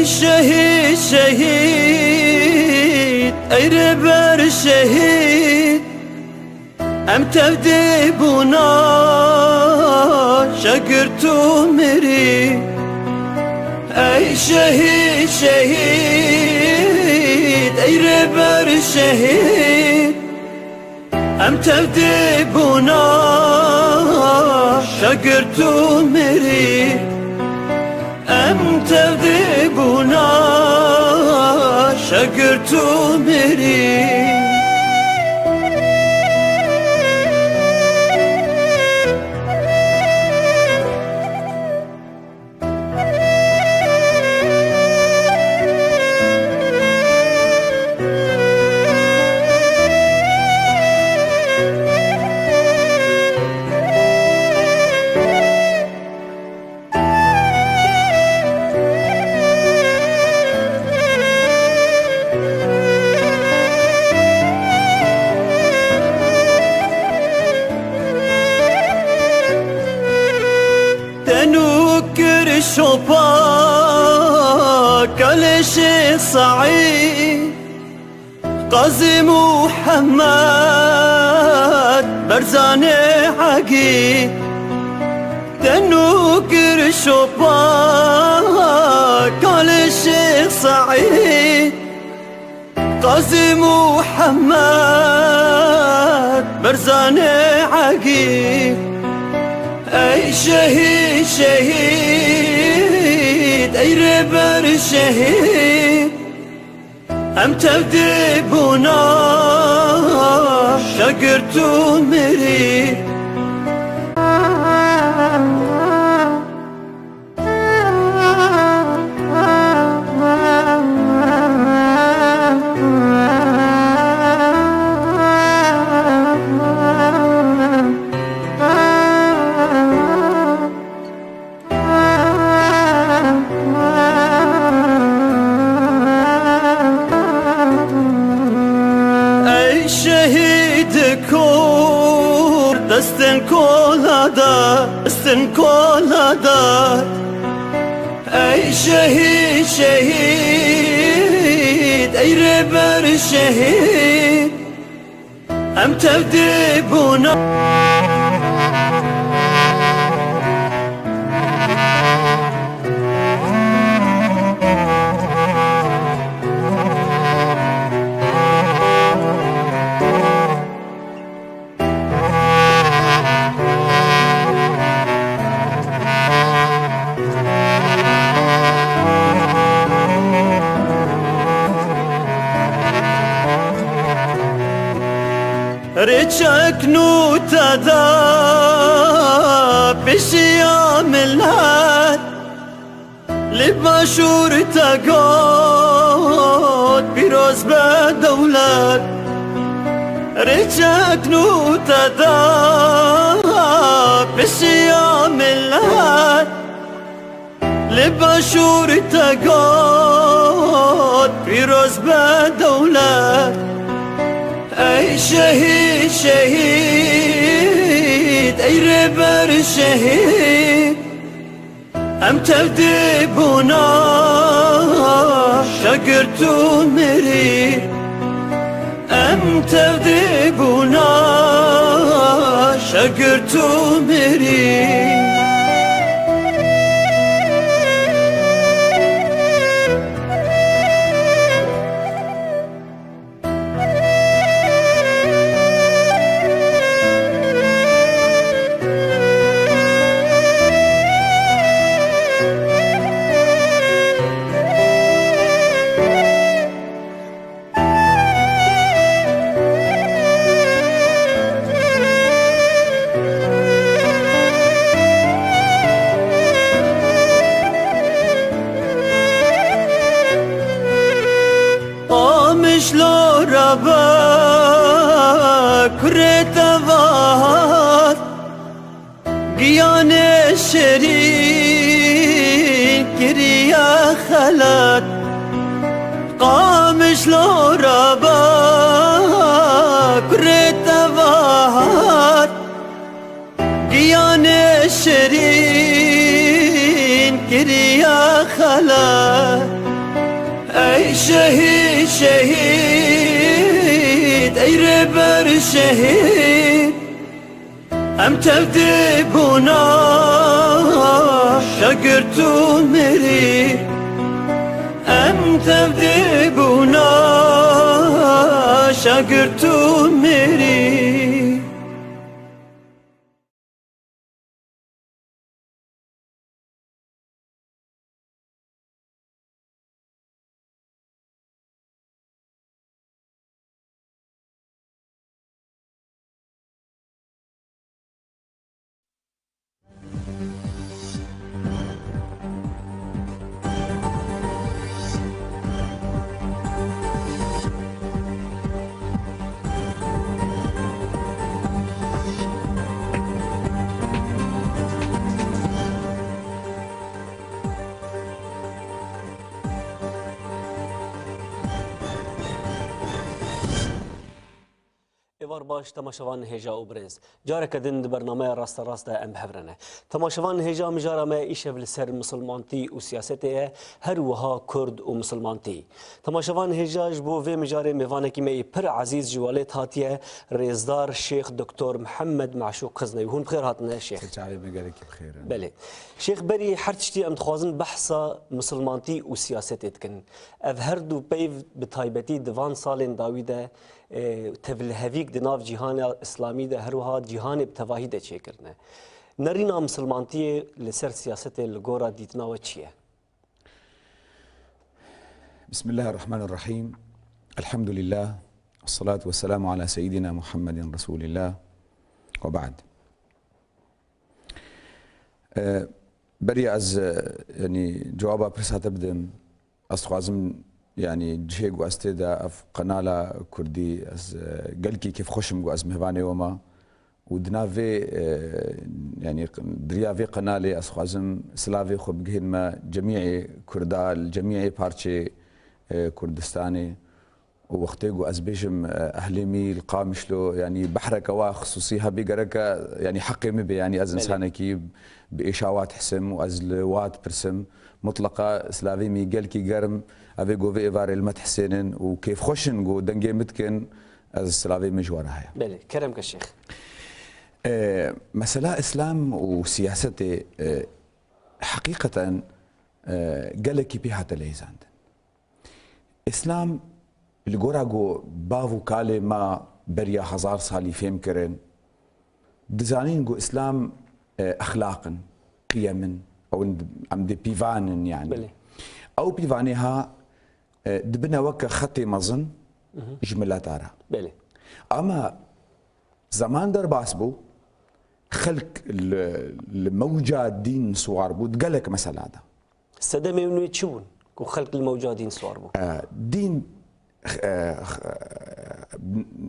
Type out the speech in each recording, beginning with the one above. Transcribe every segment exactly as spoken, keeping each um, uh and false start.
Şehîd, şehîd, ey rêber şehîd, em tev dê bûna şegirt û mirî. Ey şehîd, şehîd, ey rêber şehîd, em tev dê bûna şegirt û mirî. Em tev dê bûna şegirt û mirî. Te nû kir şopa kalê Şêx Seîd, Qazî Muhammed Berzanê Egî. Te nû kir şopa kalê Şêx Seîd, Qazî Muhammed Berzanê Egî. Ey şehîd, şehîd, ey rêber şehîd, em tev dê bûna şegirt û mirî. Ey şehîd Kurd, destên kola da, destên kola da. Ey şehîd, şehîd, ey rêber şehîd, em tev dê bûna. Rêçek nû te da pêşiya milet. Li başûr te got pîroz be dewlet. Rêçek nû te da pêşiya milet. Li başûr te got pîroz be dewlet. Ey şehîd, şehîd, ey rêber şehîd. Em tev dê bûna şegirt û mirî. Em tev dê bûna şegirt û mirî. Qamişlo rabe kurê te ve hat, giyanê şêrîn kiriye xelat. Qamişlo rabe kurê te ve hat, giyanê şêrîn kiriye xelat. Ey şehîd, şehîd, ey rêber şehîd, em tev dê bona şagirt û mirî, em tev dê bona şagirt û mirî. Êvar baş, temaşevan hêja û birêz. Careke din di bernameya Rasterast de em bi hev re ne. Temaşevan hêja, mijara me îşev li ser misilmantî û siyasetê ye, her wiha Kurd û misilmantî. Temaşevan hêja, ji bo vê mijarê mêvanekî me yê pir ezîz ji Welêt hatiye, Rêzdar Şêx Doktor Mihemed Meşûq Xiznewî. Hûn bi xêr hatine Şêx. Ser çavê me gelekî bi xêr in. Belê. Şêx, berî her tiştî em dixwazin behsa misilmantî û siyasetê dikin. Ev her du peyv bi taybetî di van salên dawî de, e, tevlihevîk di nav cîhana îslamî de, her wiha cîhanê bi tevahî de çêkirine. Nerîna misilmantiyê li ser siyasetê li gora dîtina we çi ye? Bismillahirrahmanirrahîm. Elhamdülillah. Vessalatu vesselamu ala seyyidina Muhammedin Resulillah. Ve ba'd. E, beriya ez, e, yanî cewaba pirsa te bidim, ez dixwazim, yanî cihê ku ez tê de, ev qenala kurdî, ez, e, gelkî kêfxweş im ku ez mêvanê we me û di nav vê, e, yanî di riya vê qenalê ez dixwazim silavê xwe bigihînime cemîê kurda, li cemîê parçê, e, Kurdistanê. Û wextê ku ez bêjim, e, ehlê mî li Qamişlo, yanî behreke wa xisûsî hebî gereke, yanî heqê min bê, yanî ez Belê. Însanekî bi êşa wa dihisim û ez li wa dipirsim. Mutleqa silavê mî gelkî germ, evê ku vê êvarê li me dihesênin û kêfxweş in ku dengê min dikin, ez silavê min ji we re heye. Belê, kerem ke Şêx. E, mesela Îslam û siyasetê, e, heqîqeten, e, gelekî pê hate leyîzandin. Îslam li gora ku bav û kalê me beriya hezar salî fêm kirin, dizanîn ku Îslam, e, exlaq in, qiyem in, ew in, em dê pîvan in yanî. Belê. Ew pîvanê ha, e, dibine weke xetê mezin Mhm. ji mileta re. Belê. Ama zeman derbas bû, xelk li, li mewca dîn siwar bû, di gelek mesela de. Sedemên wê çi bûn ku xelk li mewca dîn siwar bû? E, dîn, e,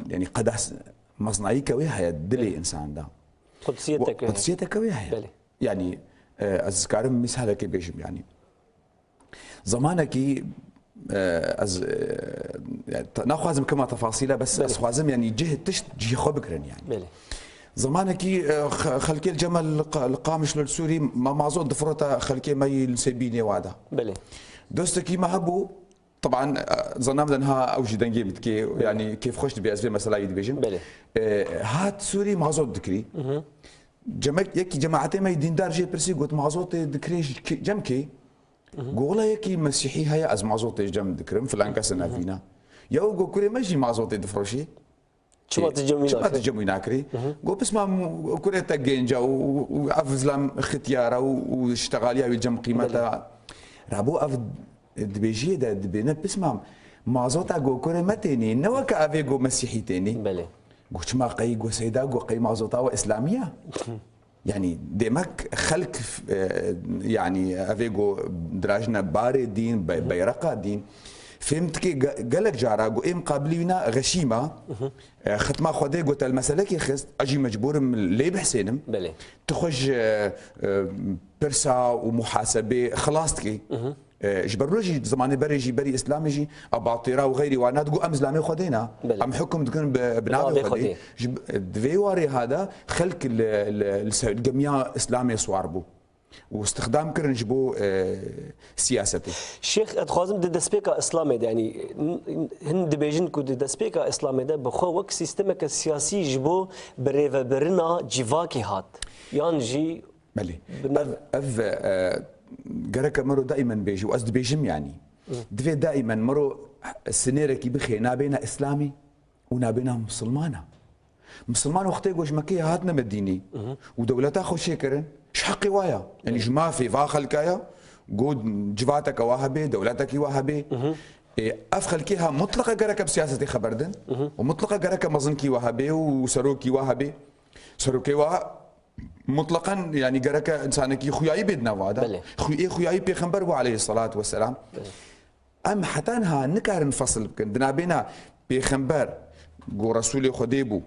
yanî qedas meznayîke wê heye dilê Belê. Însan de. Qudsiyeteke Wa-, heye. Qudsiyeteke wê heye. Belê. Yanî, e, ez karim mîsalekê bêjim, yanî. Zamanekî, e, ez, e, yani, te-, naxwazim kema tefasîle, bes Belê. Ez xwazim, yanî, cih tişt cihê xwe bikirin, yanî. Belê. Zamanekî, e, xe-, xelkê li Cemel li Qa-, li Qamişlo li Sûrî ma-, mazot difirota xelkê me yî li Sêbînê wa da. Belê. Dostekî me hebû, teban, e, zanam de niha ew jî dengê min dikê, Belê. Yani, kêfxweş dibe ez vê meselayî dibêjim. Belê. E, hat Sûrî mazot dikirî. Mhm. Cemek, yekî cemaetê me yî dîndar jê pirsî, got, mazotê dikirê ji kê-, cem kê? Mhm. Got, wela yekî mesîhî heye, ez mazotê cem dikirim, filan kes Mhm. navîna. Ya û got, kurê me jî mazotê difroşî. Çima Ê, tu cem wî çima tu nakirî? Cem wî nakirî? Mhm. Got, pisma m-, kurê te genc e û, û, û ev zilam xitiyar e û, û ştexaliya wî cem qîmet e. Belê. Rabo ev dibêjiyê de dibêne pisma mazota got kurê me tênî, ne weke evê got mesîhî tênî. Belê. Got, çima qey got seyda got qey mazota we îslamî ye? Yanî, demek xelk, e, yanî, evê ku dirajine barê dîn, be-, Hı hı. beyreqa dîn. Fêm dikê ge-, gelek cara ku ê miqabilî wîna xeşîma, Hı hı. e, xetma Xwedê ku te li meselekê xist, ez jî mecbûr im lê bihsênim. Belê. Tu xwe ji, e, e, pirsa û muhasebê xilas dikî. Hı hı. E, ji ber wilo jî, zimanê berê jî, berî Îslamê jî, ebatîra û xeyrî wana digot, em zilamê Xwedê ne. Belê. Em hukm dikin bi, bi Bi navê navê Xwedê. Xwedê. Xwedê. Ji, di vê warê ha de xelk li, li, li ser, li gemiya Îslamê siwar bû. û stixdam kirin ji bo, e, siyasetê. Şêx, ez dixwazim di destpêka Îslamê de, yanî, n-, n-, hin dibêjin ku di destpêka Îslamê de bi xwe wek sîstemeke siyasî ji bo birêvebirina civakê hat. Yan jî Belê. Bi nav- Ev, ev, e, gereke mero daîmen bêje û ez dibêjim, yanî. Divê daîmen mero sinêrekî bixê nabêna Îslamî û nabêna Misilmana. Misilman wextê ku ji Mekeyê hatine Medînê û dewleta xwe çêkirin, ji heqê wa ya. Yanî ji mafê va xelka ya, ku civateke wa hebe, dewletekî wa hebe. Ê, ev xelkê ha mutleqa gereke bi siyasetê xeber din û mutleqa gereke mezinkî wa hebe û serokî wa hebe. Serokê wa mutleqan, yanî gereke insanekî xuyayî bê di nava de. Belê. Xu-, ê xuyayî pêxember bû aleyhisselatu vesselam. Belê. Em heta niha nikarin fesil bikin. Di nabêna pêxember ku Resûlê Xwedê bû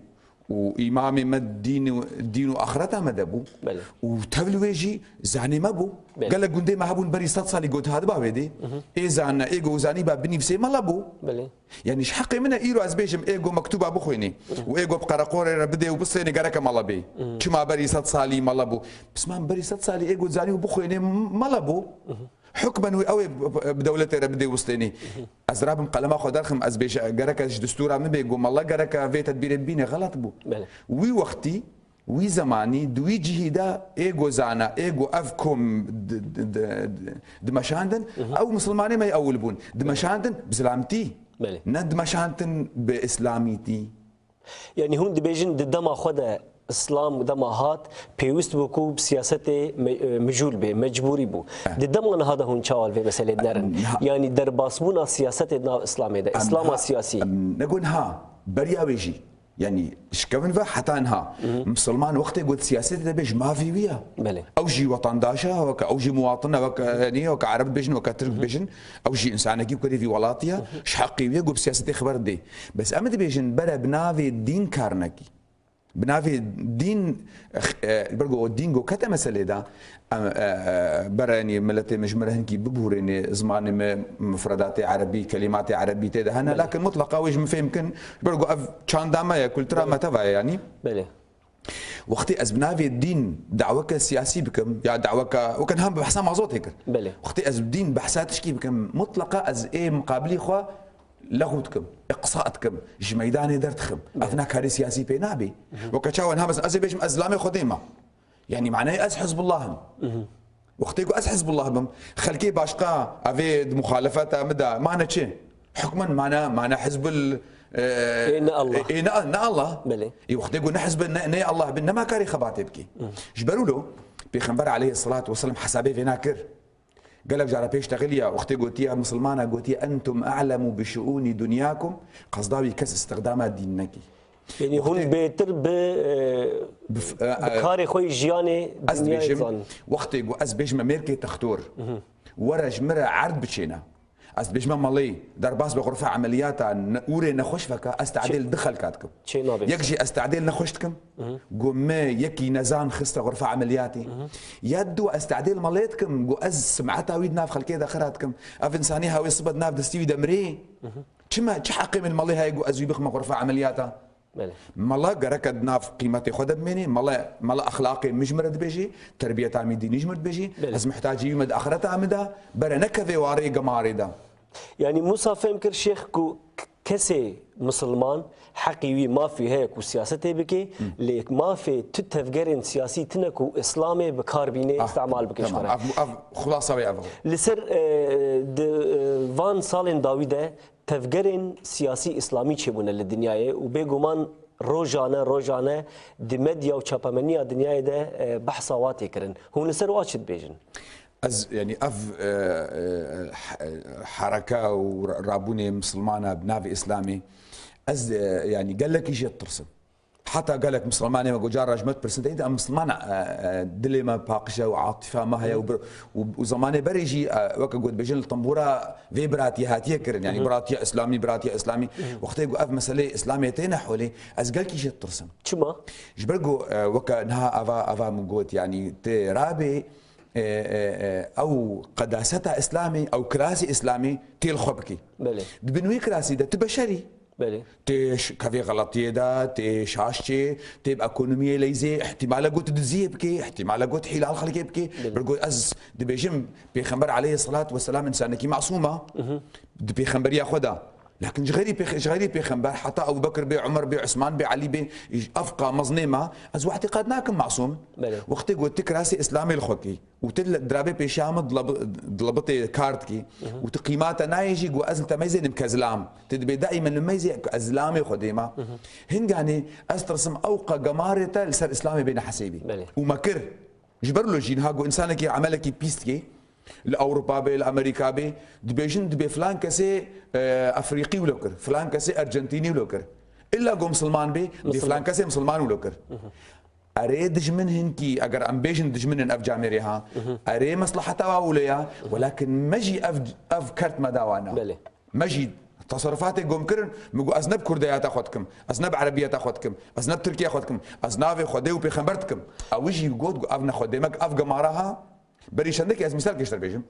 û îmamê me dîn û, dîn û axireta me de bû. Belê. Û tev li wê jî zanê me bû. Belê. Gelek gundê me hebûn berî sed salî got hadiba wê dê. Ê zana, ê ku zanîba binîvsê mele bû. Belê. Yanî ji heqê min e îro ez bêjim ê ku mektuba bixwênê û ê ku bi qereqorê re bidê û bistênê gereke mele bê. Çima berî sed salî mele bû? Pisman berî sed salî ê ku zanî û bixwênê mele bû. Hukmen wê ew ê bi dewletê re bidê û bistênê. Ez rabim qelema xwe derxim, ez bêje gereke ji distûra min bê ku mele gereke vê tedbîrê bibîne, xelet bû. Belê. Wî wextî, wî zemanî, di wî cihî de ê ku zana, ê ku ev kom di, di, di, di, dimeşandin, ew misilmanê me yê ewil bûn. Dimeşandin bi zilamtî. Belê. Ne dimeşandin bi îslamîtî. Yanî hûn dibêjin di dema xwe de Îslam dema hat, pêwist bû ku bi siyasetê me-, e, mijûl bê, mecbûrî bû. Eh. Di dema niha de hûn çawa li vê meselê dinerin? Eh, niha- Yanî derbasbûna siyasetê di nav Îslamê de, Em Îslama niha- siyasî. Em ne ku niha, beriya wê jî. Yanî, ji kevin ve heta niha. Misilman wextê got siyasetê de bê ji mafê wî ya. Belê. Ew jî wetandaş e, weke ew jî muwatin e, weke, yanî, weke Ereb dibêjin, weke Tirk dibêjin. Ew jî insanekî û kerê vî welatî ye. Ji heqê wî ye ku bi siyasetê xeber dê. Bes em dibêjin bere bi navê dîn kar nekî. Bi navê dîn, e, ber ku o dîn ku kete meselê de, em, e, e, bere, yanî, miletê min ji min re hinkî bibûrênê, zimanê min mufredatê erebî, kelîmatê erebî tê de hene, Belê. Lakin mutleqa wê ji min fêm kin, ji ber ku ev çanda me ye, kultura me teva ye, yanî. Belê. Wextê ez bi navê dîn daweke siyasî bikim, ya daweke, weke niha bi behsa mazotê kir. Belê. Wextê ez bi dîn behsa tişkî bikim, mutleqa ez ê muqabilî xwe lexû dikim, iqsa dikim, ji meydanê derdixim. Belê. Ev ne karê siyasî pê nabê. Weke çawa niha mesela ez ê bêjim ez zilamê Xwedê me. Yanî manayê ez Hizbullah im. Wextê ku ez Hizbullah bim, xelkê başqa evê di muxalefeta min de mane çi? Hukmen mane, mane Hizbul, e, Ê ne Allah. Ê ne, ne Allah. Belê. Ê wextê ku ne Hizb, ne, ne Allah bin, nema karê xebatê bikê. Ji ber wilo, Pêxember aleyhisselatu vesselam hesabê vê nakir. Gelek cara pêş texiliya, wextê gotiye, misilmana gotiye, "Entum a'lemu bi şuuni dunyakum", qesda wî kes istixdama dîn nekî. Yanî hûn Wextê bêtir bi, e, Bi f-, e, bi e, karê xwe yê jiyanê ez dinyayê dibêjim, zanin. Wextê ku ez bêjime mêrkê textor, were ji min re erd biçêne. Ez dibêjime malê, derbas be xurfa emeliyata, ne-, ûrê nexweş veke, ez tadêl di xelka dikim. Çê nabe. Yek jî ez tadêl nexweş dikim, Ku me yekî nezan xiste xurfa emeliyatê. Ya du ez tadêl malê dikim, ku ez simeta wî di nav xelkê de xira dikim. Ev insanî ha wê sibe di nav destî wî de mirê. Çima, çi heqê min malê heye ku ez wî bixime xurfa emeliyata? Belê. Mala gereke di nav qîmetê xwe de bimênê. Mala, mala exlaqê min ji min re dibêjê, terbiyeta min dînî ji min re dibêjê. Belê. Ez mihtacî wî me di axireta min de, bere nekevê warê gemarê de. Yanî Musa fêm kir şêx ku k-, kesê misilman heqî wî mafî heye ku siyasetê bike, lê mafê tu tevgerên siyasî tine ku Îslamê bi kar bîne, Ah, îstemal bike ji tamam. Xwe re. Ev, ev xulasa wê ev e. Li ser, e, di, e, van salên dawî de tevgerên siyasî îslamî çêbûne li dinyayê û bêguman rojane, rojane di medya û çapemeniya dinyayê de, e, behsa wa tê kirin. Hûn li ser wa çi dibêjin? Ez, yanî ev, e, e, he-, hereke û ra-, rabûnê misilmana bi navê Îslamê, ez, e, yanî gelekî jê ditirsim. Heta gelek misilmanê me ku cara ji me dipirsin, te dî em misilman, e, e, dilê me paqij e û atifa me heye û bir-, û, û zemanê berê jî, e, weke ku dibêjin li tembûra vê biratiyê hatiye kirin, yanî biratiya Îslamî, biratiya Îslamî. Wextê ku ev meseleyê Îslamê têne holê, ez gelkî jê ditirsim. Çima? Ji ber ku, e, weke niha ava, ava min got, yanî tê rabê, e, e, e, ew qedaseta Îslamê, ew kirasê Îslamê tê li xwe bikî. Belê. Di bin wî kirasî de tu beşerî. Belê. Tê ş-, kevê xeletiyê de, tê şaş çê, tê bi ekonomiyê leyzê, ihtimale got diziyê bikê, ihtimale got hîlal xelkê bikê. Belê. Bir got ez dibêjim, Pêxember aleyhisselatu vesselam insanekî masûm e. Di pêxemberiya xwe de. Lakin ji xeyrî pêx-, ji xeyrî pêxember, heta Ebu Bekir bê, Umer bê, Usman bê, Elî bê, ev qameznê me, ez wê îtîqad nakim masûm. Belê. Wextê got tu kirasê Îslamê li xwe kî. Û tu li dirabê pêşiya min dilab-, dilabitê kar dikî. Û tu qîmata nayê jî, got ez li te meyzê nim kezlam. Tu dibê daîmen li meyzê ez zilamê xwe dêma. Hinganê ez tirsim ew qe gemarê te li ser Îslamê bêne hesêbî. Belê. Û me kir. Ji ber lo jî niha got insanekî emelekî pîs dikê. Li Ewropa bê, li Amerîka bê, dibêjin dibê filan kesê, e, Efrîqî wilo kir, filan kesê Ercentînî wilo kir. Îlla got misilman bê, dibê filan kesê misilman wilo kir. Erê dijmin hinkî, eger em bêjin dijmin in ev camêrê ha, erê mesleheta wa wilo ya, welakin me jî ev, ev kert me da wana. Belê. Me jî teserrufatê gom kirin, min got ez ne bi kurdeyata xwe dikim, ez ne bi erebiyeta xwe dikim, ez ne bi tirkiya xwe dikim, ez navê Xwedê û pêxember dikim. Ew jî got, got ev ne xwe, demek ev gemara ha. Berî çendekî ez mîsalkê ji te bêjim.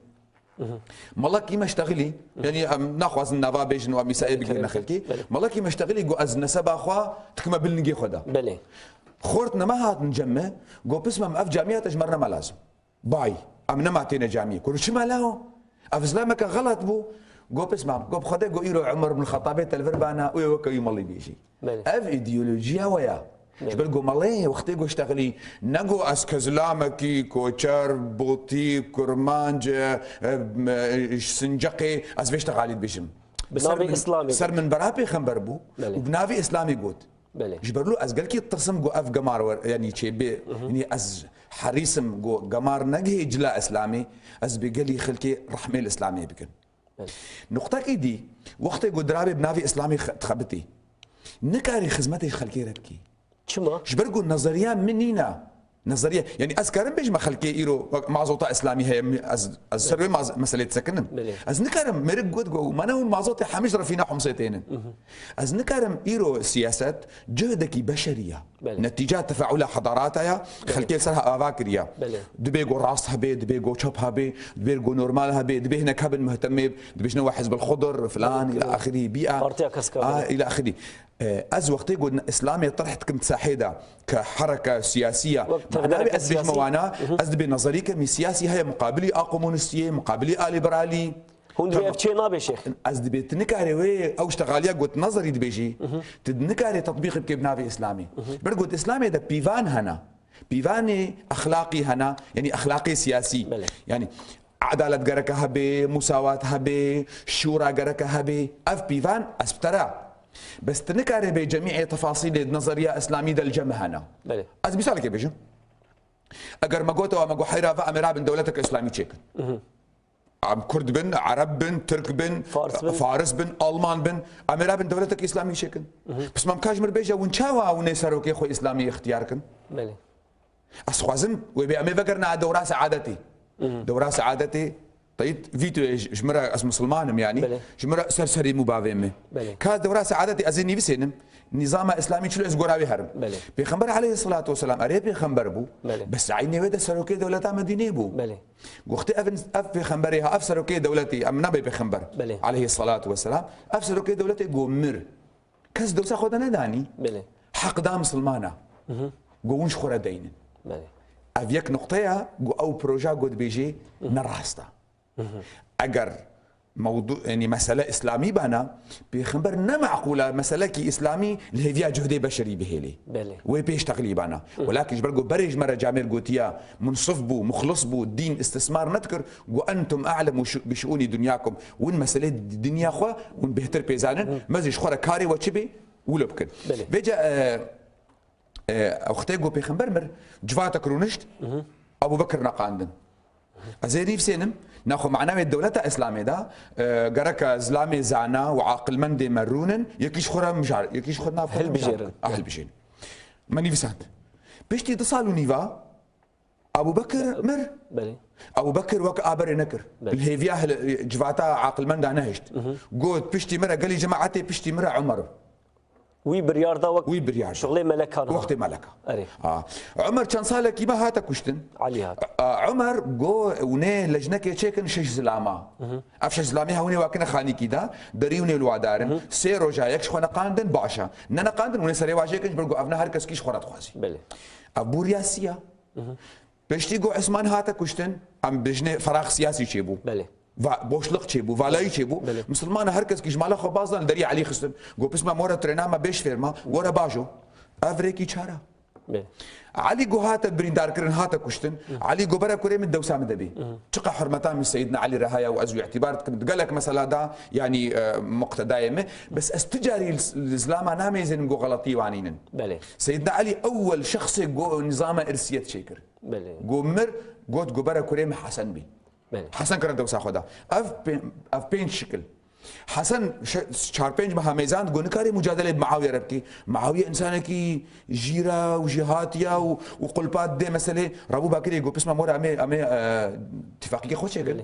Melekî me ştexilî, yanî em naxwazin nava bêjin û em îsayê bigihîne xelkê. Belê. Melekî me ştexilî got ez neseba xwe dikime bil ningê xwe de. Belê. Xort nema hatin cem me, got pisma min ev camiya te ji me re nema lazim. Bay, em nema têne camiyê. Kuro çima lawo? Ev zlameke xelet bû. Got pisma min, got bi Xwedê got îro Umer bin Xetabê te li vir bana û wê weke wî melî bêjî. Belê. Ev îdeolojiya we ya. Belê. Ji ber ku melê wextê ku ştexilî, ne ku ez kezlamekî, koçer, botî, kurmanc, e, e, sincexê, ez vê ştexalî dibêjim. Bi navê Îslamê. Ser min, ser minbera pêxember bû. Belê. Û bi navê Îslamê got. Belê. Ji ber lo ez gelkî ditirsim ku ev gemar wer, yanî çê bê, yanî ez herîs im ku gemar negihê cila Îslamê, ez bi gelî xelkê rehmê li Îslamê bikin. Belê. Nuqtekî dî, wextê ku dirabê bi navê Îslamê xe-, dixebitî, nikarî xizmetê ji xelkê re bikî. Çima? Ji ber ku nezeriya min nîne. Nezeriya, yanî ez karim bêjime xelkê îro wek mazota Îslamî heye, mi-, ez, ez ser wê maz-, meselê disekinim. Belê. Ez nikarim, mêrik got ku me ne hûn mazotê hemî ji refîna Homsê tênin. Ez nikarim îro siyaset cihedekî beşerî ya. Belê. Netîca tefaula hedarata ya, belê, xelkê li ser ava kiriya. Belê. Dibê ku rast hebe, dibê ku çep hebe, dibê ku normal hebe, dibê hinek hebin muhtemê, dibêjine we Hizbul Xudur, filan, belê, îla axirî, bîa. Partiya Keska, a, belê, îla axirî. E, ez wextê ku Îslamê terh dikim di sahê de, ke hereke siyasî ya, wek tevgereke siyasî. Mana wê ez bêjime wana, ez dibê nezerîke min siyasî heye, muqabilî a komunistiyê, muqabilî a liberalî. Hûn dibê ev çê nabe şêx. Ez dibê tu nikarê wê ew ştexaliya got nezerî dibêjî, tu nikarê tetbîq bikê bi navê Îslamê. Ber got Îslamê de pîvan hene. Pîvanê exlaqî hene, yanî exlaqê siyasî. Belê. Yanî edalet gereke hebe, musawat hebe, şûra gereke hebe. Ev pîvan ez bi te re. Bes tu nikarê bê cemîê tefasîlê di nezeriya Îslamî de li cem hene. Belê. Ez mîsalekê bêjim. Eger me gotewa me got heyra ve em ê rabin dewleteke Îslamî çêkin. Em Kurd bin, Ereb bin, Tirk bin, Fars bin. Faris bin, Alman bin, em ê rabin dewletek Îslamî çêkin. Pismam ka ji mir bêje, hûn çawa hûn ê serokê xwe Îslamî îxtiyar kin? Belê. Ez xwazim wê bê em ê vegerina dewra seadetê. Dewra seadetê, teyit vîtoyê ji, ji min re, ez misilman im yanî. Belê. Ji min re ser serê mû bavê min. Belê. Ka dewra seadetê ez ê nivîsênim. Nîzama Îslamî çilo ez gora wê herim. Belê. Pêxember aleyhisselatu vesselam erê pêxember bû. Belê. Bes eynê wê de serokê dewleta Medînê bû. Belê. Wextê ev, ev pêxemberê ha, ev serokê dewletê, em nabê pêxember. Belê. Aleyhisselatu vesselam. Ev serokê dewletê got mir. Kes dewsa xwe de nedanî. Belê. Heq da misilmana. Got hûn ji xwe re deynin. Belê. Ev yek nuqteya, got ew proja got dibêjê ne rast e. Eger mewdu, yanî mesele Îslamî bana, pêxember ne meqûl e meselekî Îslamî li hêviya cuhdê beşerî bihêlê. Belê. Wê pêş texlî bana. Welakin ji ber ku berê ji me re camêr gotiya, munsif bû, muxlis bû, dîn îstismar nedikir, got entum a'lemu şu-, bi şuûnî dunyakum. Win meselê dinya xwe, win bêhtir pê zanin, me zî ji xwe re karê we çi bê, wilo bikin. Belê. Vêca, e, E, wextê ku pêxember mir, civatek rûnişt, Ebû Bekir neqandin. Ez ê nivîsênim, naxwe mana wê dewleta Îslamê de, e, gereke zilamê zana û aqilmendê me rûnin, yekî ji xwe re mijar, yekî ji xwe nav xwe re mijar. Hilbijêrin. A, hilbijêrin. Me nivîsand. Piştî du sal û nîva, Ebû Bekir mir. Belê. Ebû Bekir wek aberê nekir. Belê. Li hêviya hil-, civata aqilmenda nehişt. Got, piştî min re gelî cemaetê, piştî min re Umer. Wî biryar da wek Wî biryar da. şixulê meleka niha. Wextê meleka. Erê. Ha. Ömer çend salekî me hate kuştin. Elî hat. A, Ömer go û nê lejnekê çêkin şeş zilama. Ev şeş zilamê hewinê wakine xanîkî da, derî hûnê li wadarin. Sê roja yek ji xwe neqandin, baş e. Ne neqandin, hûnê serê wajê kin, ji ber ku ev ne her kes kî ji xwe re dixwazî. Belê. Ev bûriya siya. Piştî ku Esman hate kuştin, em bijnê ferax siyasî çêbû. Belê. Va, boşluk çêbû, valayî çêbû. Belê. Misilmana her kes kî ji mala xwe bazdan li derî Elî xistin. Got, pisma mora trêna me bêş fêr ma, were bajo. Ev rêkî çara. Belê. Elî go hate birîndarkirin, hate kuştin. Elî go bera kurê min dewsa min de bî. Çiqa hurmeta min Seyyidina Elî re heye û ez wî îtîbar dikim. Di gelek mesela da, yanî, e, muqtedayê min. Bes ez tu carî li, li zilama namêzênim go xeletî wanînin. Belê. Seyyidina Elî ewwel şexsê go nizama irsiyet çêkir. Belê. Go mir, got go bera kurê min Hesen bî. Belê. Hesen kire dewsa xwe da. Ev pê-, ev pênc şikil. Hesen şe-, çar pênc meha mêzand go nikarê mucadelê bi Muawiye re bikî. Muawiye insanekî jîra û jihatiya û, û qulpa dê meselê. Rabû bakirê go pisma mora em ê, em ê, e, tifaqîkê xwe çêkin. Belê.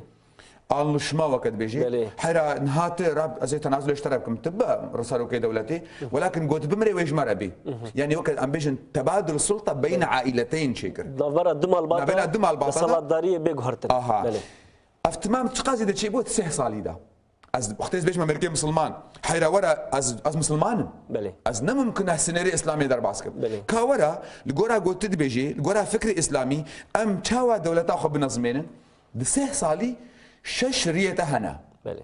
Anlaşma weke dibêjê. Belê. Hera niha tu rab, ez ê tenazulê ji te re bikim. Tu bi serokê dewletê. Welakin got bimrê wê ji me re bî. Yani weke em bêjin tebadul sulta beyne aileteyn çêkir. Navbera du malbata, Navbera du malbata da. Deselatdariyê bê guhertin. Aha. Belê. Ev timam çiqasî de çêbû seh salî de. Ez wextê ez bêjim em êrkê misilman. Heyra were ez, ez misilman im. Belê. Ez ne mumkin e sinêrê Îslamê derbas kim. Belê. Ka were li gora got tu dibêjî, li gora fikrê Îslamî em çawa dewleta xwe binezmênin? Di seh salî şeş riyê te hene. Belê.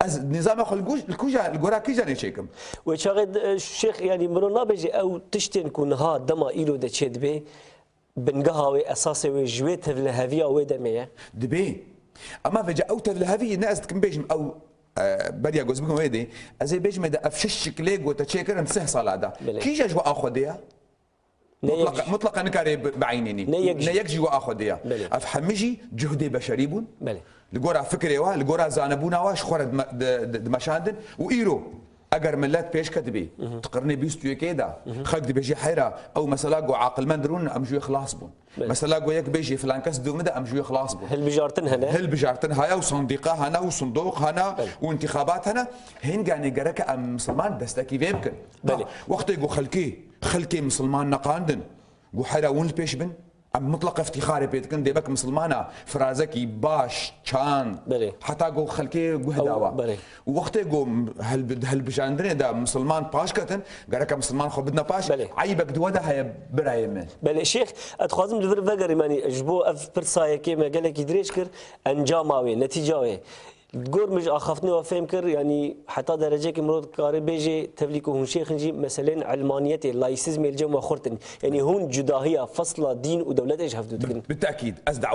Ez nîzama xwe li ku-, li kuja, li gora kîjanê çêkim? Wê çaxê di-, şêx, yanî mirov nabêje ew tiştên ku niha dema îro de çêdibe, bingeha wê, esasê wê ji wê tevliheviya wê demê ye. Dibê. Ama vêca ew tevlihevî ne ez dikim bêjim ew, e, beriya goz bikim wê dê. Ez ê bêjim de ev şeş şiklê gote çêkirin seh sala da. Belê. Kîja ji we axwedê ya? Ne yek Mutlaka, mutlaka nikare bi-, biînînî. Ne yek jî. Ne yek jî we axwedê ya. Belê. Ev hemî jî cuhdê beşerî bûn. Belê. Li gora fikrê wa, li gora zanebûna wa ji xwe re dime-, di-, di-, dimeşandin û îro eger millet pêş ketibî, di qirnê bîst û yekê de, xelk dibêjî heyra, ew mesela ku aqilmend rûn, em ji wê xilas bûn. Belê. Mesela ku yek bêjî filan kes dû min de, em ji wê xilas bûn. Hilbijartin hene. Hilbijartin heye û sandiqa hene û sindoq hene Belê. û intixabat hene. Hinganê gereke em misilman destekî vê bikin. Belê. Wextê ku xelkê, xelkê misilman neqandin, ku heyra hûn li pêş bin, em mutlaq îftîxarê pê dikin, dê wek misilmana firazekî baş, çand, Belê. heta ku xelkê guh Ew, dawa. belê. Û wextê ku helbi-, helbijandinê de misilman paş ketin, gereke misilman xwe bidine paş, Belê. eyibek di we de heye birayê min. Belê, Şêx, ez dixwazim li vir vegerim, yanî ji bo ev pirsa yekê me gelekî dirêj kir, encama wê, netîca wê. Gor min ji axaftinê we fêm kir, yanî heta dereceyekê mirov dikare bêjê, tevlî ku hûn şêx in jî meselên ilmaniyetê, laîsizmê li cem we xurt in. Yanî hûn cudahiya, fesla dîn û dewletê ji hev dû dikin. Bi tekîd, ez dawa